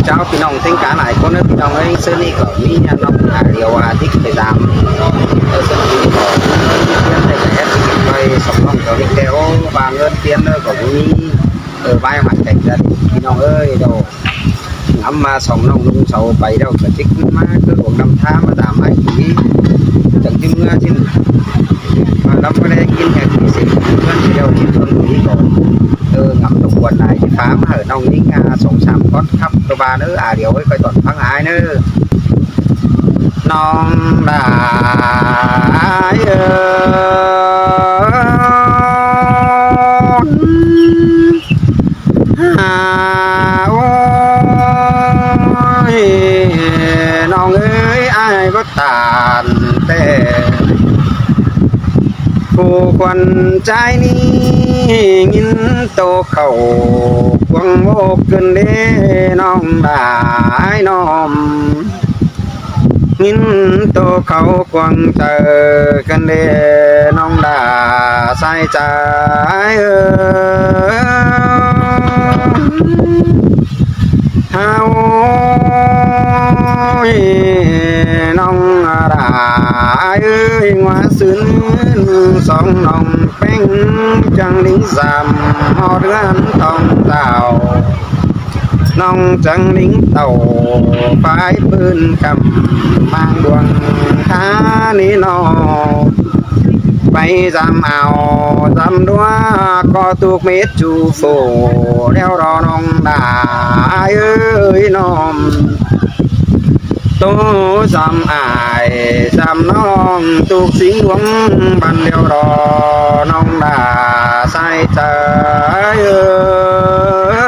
ເຈົ້າ ພີ່ນ້ອງເຕັງກາຫຼາຍຄົນເດີ ພີ່ນ້ອງເອີຍ. ເຊິ່ງນີ້ກໍມີນ້ອງອາຫຼຽວອາທິດໄປຕາມ ເອີ ເຊິ່ງນີ້ກໍມີເພື່ອນໄດ້ແອັດໄປສອງນ້ອງເຈົ້ານີ້ແຕ່ ໂອ້ ວ່າເງິນປຽນເດີກໍບໍ່ມີ ເອີ ບາຍຫາຍໃຈກັນ ພີ່ນ້ອງເອີຍ. ດອກ ອຳມາສອງນ້ອງນຸ່ງເຊົາໄປແລ້ວ ກະຈິກມາຄືຫຼວງນຳທາງມາຕາມອ້າຍອີກ ຈັ່ງຊິເມືອຊິ ມາລຳມາແລງກິນແຮງມີສິນເພື່ອນຊິແລ້ວກິນເພິ່ນນີ້ກໍ ເອີ ງຳຕົກຄວນຫຼາຍ ຊິພາມາໃຫ້ນ້ອງຍິງ ອາ ສອງສາມທ່ອນຄັບ ຕົວບານເອີ ອາ ດຽວໄວ້ຄ່ອຍຕອນຟັງອ້າຍເດີ ນ້ອງຫຼາຍເອີ. ອາ ໂອ້ຍ ນ້ອງເອີຍ ອ້າຍບໍ່ຕານແຕ່ ຜູ້ຂວັນໃຈນີ້ ຍິນໂຕເຂົ້າຄວາງໂມກຂຶ້ນເດ້ ນ້ອງຫຼາຍນ້ອມ ຍິນໂຕເຂົາຄວາງໃຈກັນເດ້ ນ້ອງຫຼ້າຊາຍຈາຍເອີຍ ເຮົາ ນ້ອງຫຼ້າເອີຍ ວ່າຊືນສອງນ້ອງແປ້ງ ຈັ່ງລິງສາມຮອດເຮືອນຕ້ອງເຕົ້າ ນ້ອງຈັ່ງລິງເຕົ້າ ປາຍປືນກຳມາງດວງທານີນອ ໄປຈຳເອົາຈຳດ້ວຍ ກໍທຸກເມັດຈູໂຟ ແລ້ວລໍນ້ອງຫຼ້າເອີຍນ້ອມ ໂຕຈຳອ້າຍຈຳນ້ອງ ທຸກສິ່ງດວງບັນ ແລ້ວລໍນ້ອງຫຼ້າຊາຍຈາຍເອີຍ.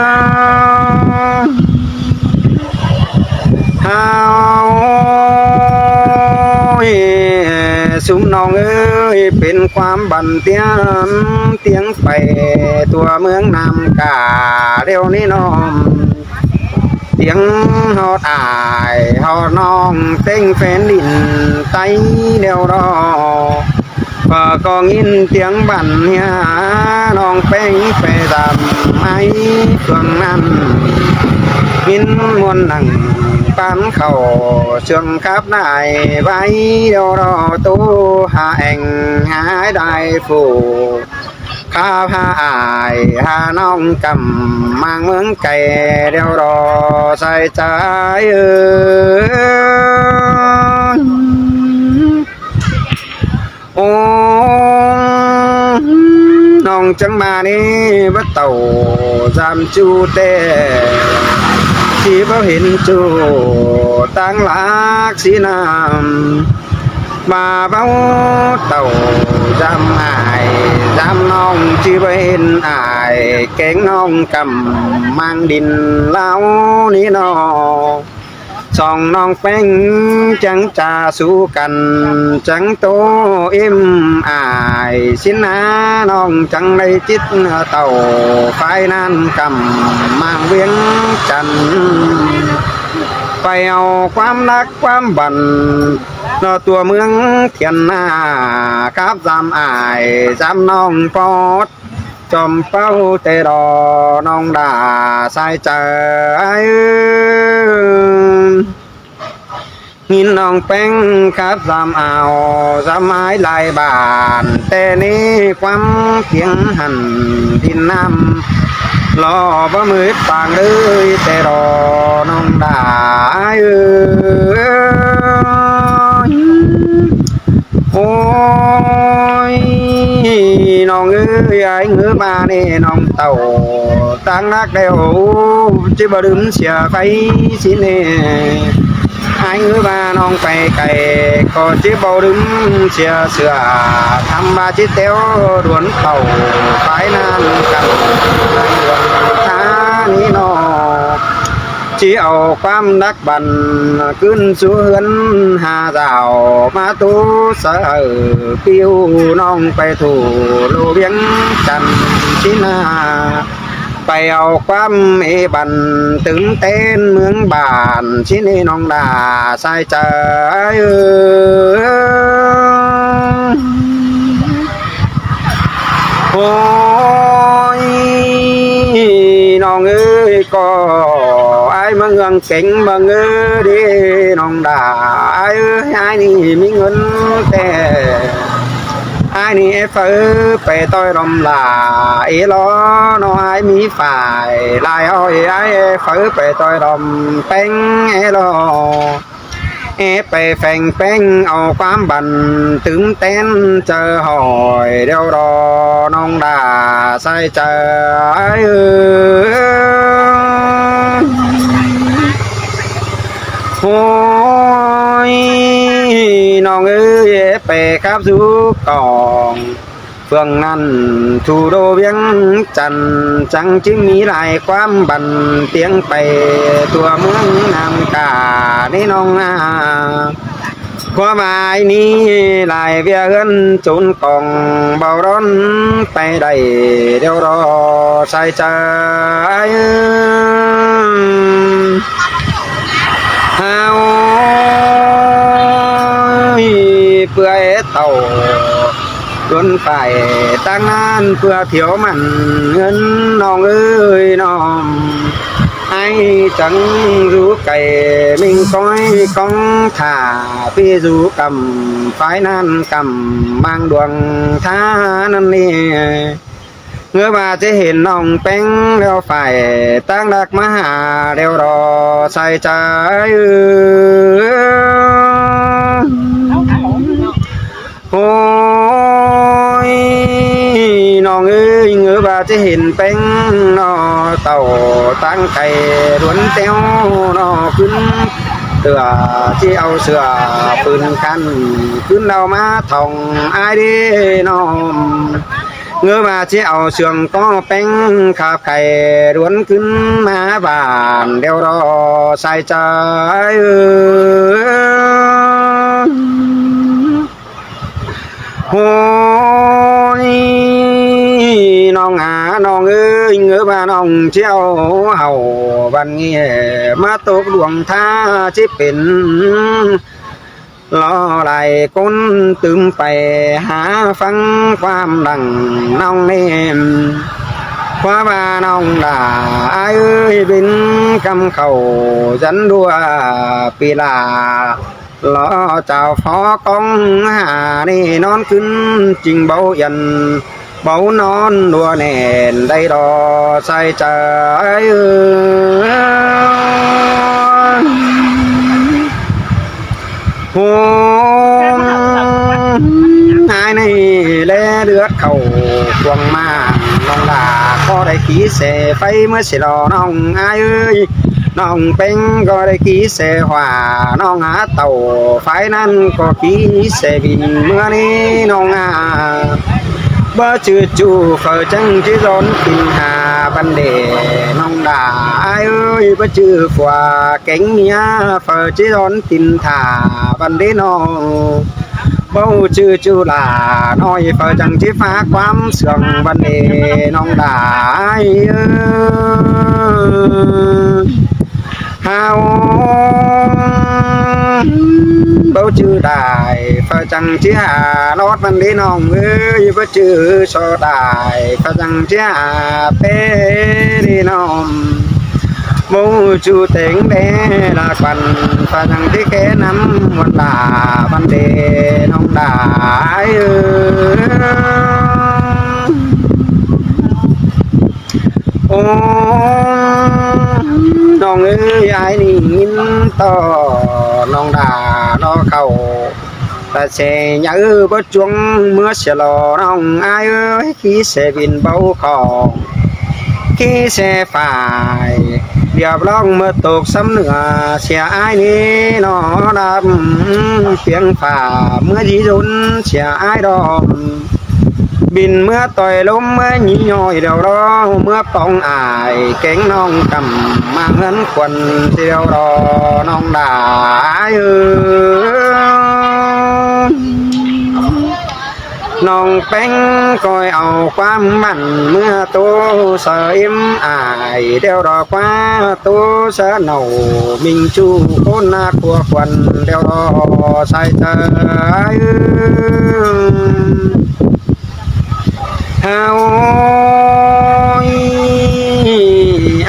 ເຮົາ ຊຸມນ້ອງເອີຍ ເປັນຄວາມບັນຕຽມຕຽງໄປ ທົ່ວເມືອງນ້ຳກາ ແລ້ວນີ້ນ້ອມ ຕຽງຮອດອ້າຍຮອດນ້ອງ ເຕັງແຜ່ນດິນໃຕ້ແລ້ວລໍ ກໍຍິນຕຽງບັນຍາ ນ້ອງແປ້ງໄປດຳໄມ້ເຟືອງນັ້ນ ຍິນມ່ວນນັ່ງປານເຂົ້າ ເຊື່ອງຂັບໄດ້ໄວ ດຽວລໍໂຕຫາແອ່ງຫາໄດ້ຜູ້ ຂ້າພາອ້າຍຫານ້ອງກຳມາງເມືອງໄກ ດຽວລໍຊາຍຈາຍເອີຍ. ໂອ້ ນ້ອງຈັ່ງມານີ້ ບໍ່ເຕົ້າຈຳຈູແຕ່ ທີ່ບໍ່ເຫັນຈູຕາງຫຼັກສີນ້ຳ ມາເວົ້າເຕົ້າຈຳອ້າຍຈຳນ້ອງ ທີ່ບໍ່ເຫັນອ້າຍແກງນ້ອງກຳມາງດິນລາວນີ້ນອ. ສອງນ້ອງແປ້ງຈັ່ງຈາສູ່ກັນ ຈັ່ງໂຕເອັມອ້າຍຊິນນາ ນ້ອງຈັ່ງໄດ້ຈິດເຕົ້າ ຝ່າຍນັ້ນກຳມາງວຽງຈັນ ໄປເອົາຄວາມຮັກຄວາມບັນ ນອຕົວເມືອງທຽນນາ ກັບສາມອ້າຍສາມນ້ອງປອດ ຈອມເປົ້າແຕ່ລໍນ້ອງດາສາຍໃຈ ຍິນນ້ອງແປ້ງກັບສາມອາວສາມອາຍຫຼາຍບ້ານ ແຕ່ນີ້ຄວາມກຽງຫັ້ນດິນນ້ຳ ລໍບໍ່ມືດປາງເລີຍແຕ່ລໍນ້ອງດາເອີຍ. ໂອ້ຍ ນ້ອງເອີຍ ອ້າຍເອີຍ ມາແນ່ນ້ອງເຕົ້າ ຕັ້ງຮັກແລ້ວ ຊິບໍ່ລືມເສຍໄຟຊິແນ່ ອ້າຍເອີຍ ວ່ານ້ອງໄປໄກ ກໍຊິບໍ່ລືມເສຍເສື້ອ ທຳວ່າຊິແຕ້ວດວນເຕົ້າ ປາຍນານກັນ ໃນດວງທານີນອ ຊິເອົາຄວາມດັກບັນ ຄືນສູ່ເຮືອນຫາສາວ ມາໂຕສະເອີ ປິວນ້ອງໄປທົ່ວໂລກວຽງຈັນຊິນາ ໄປເອົາຄວາມເອບັນ ຕື່ມເຕັ້ນເມືອງບ້ານຊິນີ້ນ້ອງດາສາຍໃຈເອີ. ໂອ້ຍ ນ້ອງເອີຍ ກໍອ ອ້າຍມາເຮືອງເກັ່ງມາເງີເດ້ນ້ອງດາ ອ້າຍເອີຍ ອ້າຍນີ້ມີເງິນແຕ່ ອ້າຍນີ້ເອີຍໄປຕ່ອຍລຳຫຼາເອລໍ ນ້ອງອ້າຍມີຝ່າຍຫຼາຍເອົາ ອ້າຍເອີຍໄປຕ່ອຍລຳແປ້ງເອລໍ ເອໄປແຝງແປ້ງເອົາຄວາມບັນຕື່ມແຕ່ນເຈີຫອຍດຽວລໍນ້ອງດາ ໃສ່ໃຈເອີຍ ໂອ້ຍ ນ້ອງເອີຍ ໄປກັບສູ່ກອງເຟືອງນັ້ນ ທູໂດວຽງຈັນ ຈັ່ງຈຶ່ງມີຫຼາຍຄວາມບັນຕຽງໄປທົ່ວເມືອງນ້ຳກາ ນີ້ນ້ອງອາ ຄວາມອ້າຍນີ້ຫຼາຍເວຍເຮືອນໂຈນກອງເບົາຮ້ອນໄປໄດ້ດຽວລໍໃສ່ໃຈ ເຮົາເປືອຍເຕົ້າດົນໄປຕັ້ງນານ ເພື່ອຖຽວໝັ້ນເງິນນ້ອງເອີຍນ້ອງ ໄອ້ຈັ່ງຢູ່ໄກເມັງກ້ອຍກ້ອງຖ້າ ເປຢູ່ກຳຝາຍນັ້ນກຳມາງດວງທ່ານັ້ນນີ້ ເງືອວ່າຈະເຫັນນ້ອງແປ້ງແລ້ວຝາຍຕັ້ງດັກມາຫາແລ້ວລໍໃສ່ໃຈ ໂອ້ຍ ນ້ອງເອີຍ ເງີວ່າຈະເຫັນແປ້ງໜໍ່ເຕົ້າ ຕັ້ງໄກ່ດວນແຕ້ວໜໍ່ຂຶ້ນ ເທື່ອຊິເອົາເສື້ອປືນຄັນ ຂຶ້ນເອົາມາທ່ອງອ້າຍເດ້ນ້ອງ ເງີວ່າຊິເອົາເຊື່ອງກໍແປ້ງ ຂາບໄຂ່ດວນຂຶ້ນມາບ້ານດຽວລໍໃສ່ໃຈ ໂອ້ຍ ນ້ອງອາ ນ້ອງເອີຍ ເງີວ່ານ້ອງຈຽວເຮົາ ບັດນີ້ມາຕົກດວງຖ້າຊິເປັນ ລໍຫຼາຍຄົນຕື່ມໄປຫາຟັງຄວາມດັງນ້ອງເນມ ຄວາມວ່ານ້ອງຫຼ້າເອີຍ ເປັນກຳເຂົ້າຈັນດ້ວຍປີລາ ລໍເຈົ້າພໍກອງຫານີ້ນອນຂຶ້ນ ຈຶ່ງເບົາຢັນເບົານອນ ດັວແໜ້ນໄດ້ລໍໃສ່ໃຈ ໂອ້ ອ້າຍນີ້ແລເລືອດເຂົ້າພວງມາ ນ້ອງຫຼ້າກໍໄດ້ຂີ່ແສໄຟເມື່ອຊິລໍນ້ອງອ້າຍເອີຍ ນ້ອງເປັງກໍໄດ້ຂີ່ແສຫວາ ນ້ອງຫາເຕົ້າ ຝ່າຍນັ້ນກໍຂີ່ແສບິນ ເມື່ອນີ້ນ້ອງອາ ບໍ່ຈື່ຈູເຝີຈັ່ງຈີດອນກິນຫາບັນເດ ນ້ອງຫຼ້າອ້າຍເອີຍ ບໍ່ຈື່ຜົວແກງເມຍ ເຝີຈີດອນກິນຖ້າບັນເດນ້ອງ ເວົ້າຈື່ຈູຫຼ້ານ້ອຍ ເຝີຈັ່ງຈີຝາກຄວາມເຊື່ອງບັນເດ ນ້ອງຫຼ້າອ້າຍເອີຍ ເຮົາເວົ້າຈື່ໄດ້ ເຝີຈັ່ງຈີຫາລອດບັນເດນ້ອງເອີຍ ບໍ່ຈື່ຊໍໄດ້ ເຝີຈັ່ງຈີຫາເປເດນ້ອງ ໝູ່ຈູແຕງແດລະກວັນ ຝຣັ່ງທີ່ແຄນຳວັນດາວັນເດນ້ອງດາເອີຍ ໂອ້ ນ້ອງເອີຍ ອ້າຍນີ້ຍິນຕໍ່ນ້ອງດານອເຂົ້າ ຕາແສໃຫຍ່ເອີ ບໍ່ຈວງເມືອເສຍຫຼໍ້ ນ້ອງອ້າຍເອີຍ ຂີ່ແສບິນເບົາຂອງ ຂີ່ແສຝ້າຍ ລຽບລ້ອງເມືອຕົກຊຳເໜືອ ເສຍອ້າຍນີ້ໜໍ່ດຳ ປຽງຟ້າເມືອຈີດົນ ເສຍອ້າຍດອມ ບິນເມືອຕ່ອຍລົມ ເມືອຍິງຍ້ອຍດຽວລໍ ເມືອປອງອ້າຍແກງນ້ອງກຳ ມາເຮືອນຄວັນດຽວລໍ ນ້ອງດາເອີຍ ນ້ອງແປ້ງກອຍເອົາຄວາມໝັ້ນເມືອໂຕ ສະເອັມອ້າຍດຽວລໍ ຄວ້າໂຕສະເນົາ ມິງຈູໂຄນນາຄົວຄວັນດຽວລໍ ສາຍເຕີ ເຮົາ ໂອ້ຍ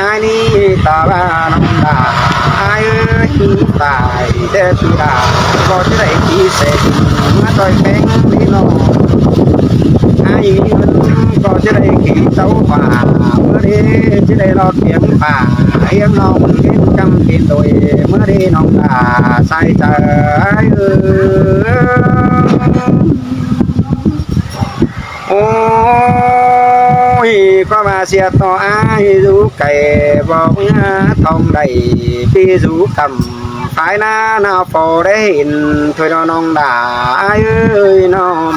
ອານີຕາວ່ານ້ອງດາ ຄືຕາຍແຕ່ຄືດາ ກໍຈະໄດ້ຂີ່ແສງມາຕ່ອຍແປງພີ່ນ້ອງ ໃຫ້ມີເງິນກໍຈະໄດ້ຂີ່ເຕົາຟ້າ ເມື່ອເດຈະໄດ້ລອດປຽງຟ້າ ຮຽງນ້ອງເຫັນກຳເປັນໂດຍ ເມື່ອເດນ້ອງດາສາຍໃຈເອີຍ. ໂອ້ຍ ກໍວ່າເສຍຕໍ່ອ້າຍຢູ່ໄກ ບໍ່ເມືອທ່ອງໃດ ປີຢູ່ກຳ ພາຍໜ້າໜາວພໍໄດ້ເຫັນ ໂທດນ້ອງດາອ້າຍເອີຍນ້ອງ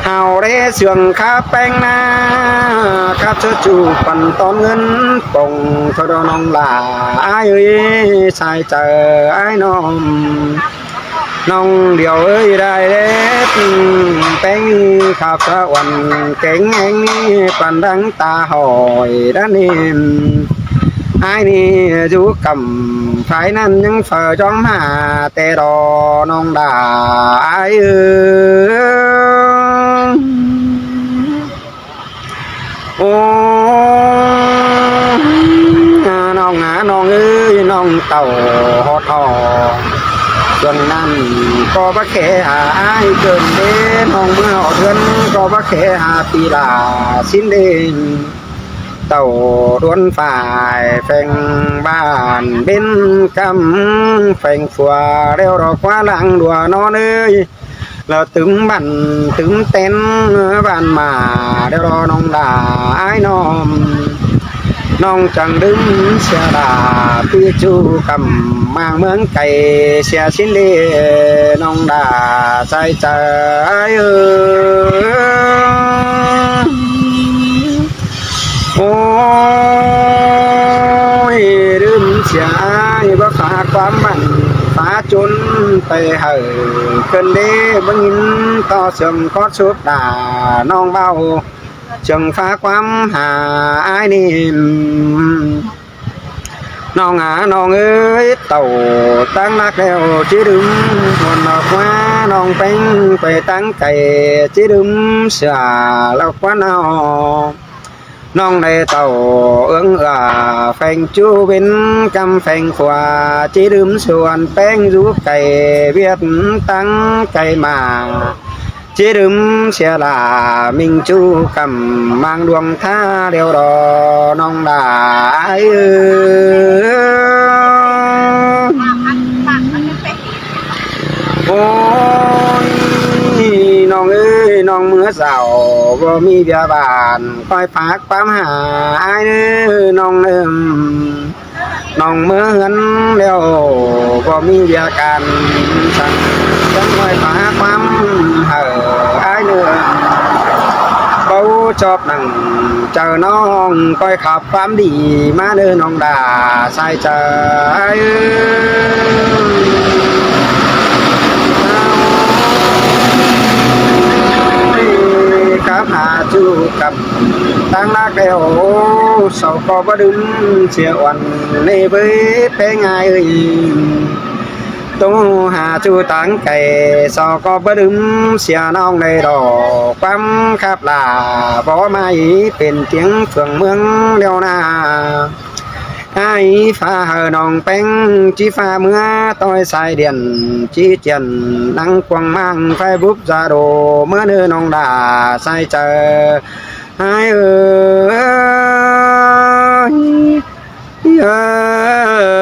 ເຮົາໄດ້ເຊື່ອງຄາແປ້ງໜ້າ ຄັບເຊີຈູປັນຕອນເງິນປົງ ໂທດນ້ອງດາອ້າຍເອີຍ ສາຍໃຈອ້າຍນ້ອງ. ນ້ອງດຽວເອີຍ ໄດ້ເລັບແປ້ງຂາວສະອວນ ແກງແຫ້ງນີ້ປານດັ່ງຕາຫອຍດານີ້ ອ້າຍນີ້ຢູ່ກຳ ພາຍນັ້ນຍັງເຝົ້າຈ້ອມຫາແຕ່ລໍນ້ອງດາອ້າຍເອີຍ. ໂອ້ ນ້ອງ ນ້ອງເອີຍ ນ້ອງເຕົ້າຮອດຮອດ ຊ່ວງນັ້ນກໍບໍ່ແຄ່ຫາອ້າຍເກີນເດ ນ້ອງເມືອຮອດເຮືອນກໍບໍ່ແຄ່ຫາປີຫຼາຊິນເດ ເຕົ້າດວນຝ້າຍແຟງບ້ານເບັນກຳ ແຟງຂົວແລ້ວດອກວ່າຫຼັງດັວນ້ອງເອີຍ. ລະຕຶມບັນຕຶມແຕນບ້ານມາ ດຽວລໍນ້ອງດາອ້າຍນ້ອງ ນ້ອງຈັ່ງດຶງເສຍດາ ປີຈູກຳມາງເມືອງໄກ ເສຍຊິນເດ ນ້ອງດາສາຍໃຈເອີຍ. ໂອ້ຍ ລືມເສຍອ້າຍ ບໍ່ຝາກຄວາມໝັ້ນຝາຈົນໄປໃຫ້ເພິ່ນເດ້ ບໍ່ຍິນຕໍ່ເຊິ່ງຂໍສຸບດານ້ອງເບົາ ເຊິ່ງຝາກຄວາມຫາອ້າຍນີ້ ນ້ອງອານ້ອງເອີຍ ເຕົ້າຕັ້ງໜັກແລ້ວຈິດຶມ ຊວນອອກມານ້ອງແປ້ງໄປຕັ້ງໄກ ຈິດຶມເສຍແລ້ວຄວັນເອົາ ນ້ອງໄດ້ເຕົ້າເອີງເອື້ອ ແຟງຈູເວັນກຳແຟງຂວາ ຈິດຶມສວນແປ້ງຢູ່ໄກ ວຽດຕັ້ງໄກມາ ຈິດຶມເສຍຫຼາມິງຈູກຳ ມາງດວງທ່າດຽວລໍນ້ອງດາເອີຍ. ໂອ້ຍ ນ້ອງເອີຍ ນ້ອງເມືອເຊົ້າ ບໍ່ມີວຽກບ້ານ ຄອຍຝາກຄວາມຫາອ້າຍເດີນ້ອງເອີຍ ນ້ອງເມືອເຮືອນແລ້ວ ບໍ່ມີວຽກການສັງ ຈັ່ງຄອຍຝາກຄວາມໃຫ້ອ້າຍເດີ ເບົາຈອບໜັງເຈົ້ານ້ອງ ຄອຍຂັບ ຄວາມດີມາເດີນ້ອງດາສາຍໃຈ ກັບຫາຈູກັບຕັ້ງນາແກ້ວ ເຊົາກໍບໍ່ດື່ມເສຍອ່ອນ ເລີຍເວີຍແປ້ງອ້າຍເອີຍ ໂຕຫາຈູຕ່າງໄກ ເຊົາກໍບໍ່ດື່ມເສຍນ້ອງໄດ້ດອກ ຄວາມຄັບຫຼາບໍ່ມາອີເປັນຕຽງເຟືອງເມືອງແລ້ວນາ. ອ້າຍຟ້າເຮີນ້ອງແປ້ງ ຈີຟ້າເມືອຕ່ອຍສາຍດຽນ ຈີຈຽນນັ່ງກວາງມ້າງ ໄຟບຸບສາໂດ ເມືອເນີນ້ອງດາສາຍໃຈອ້າຍເອີຍ ເອີ.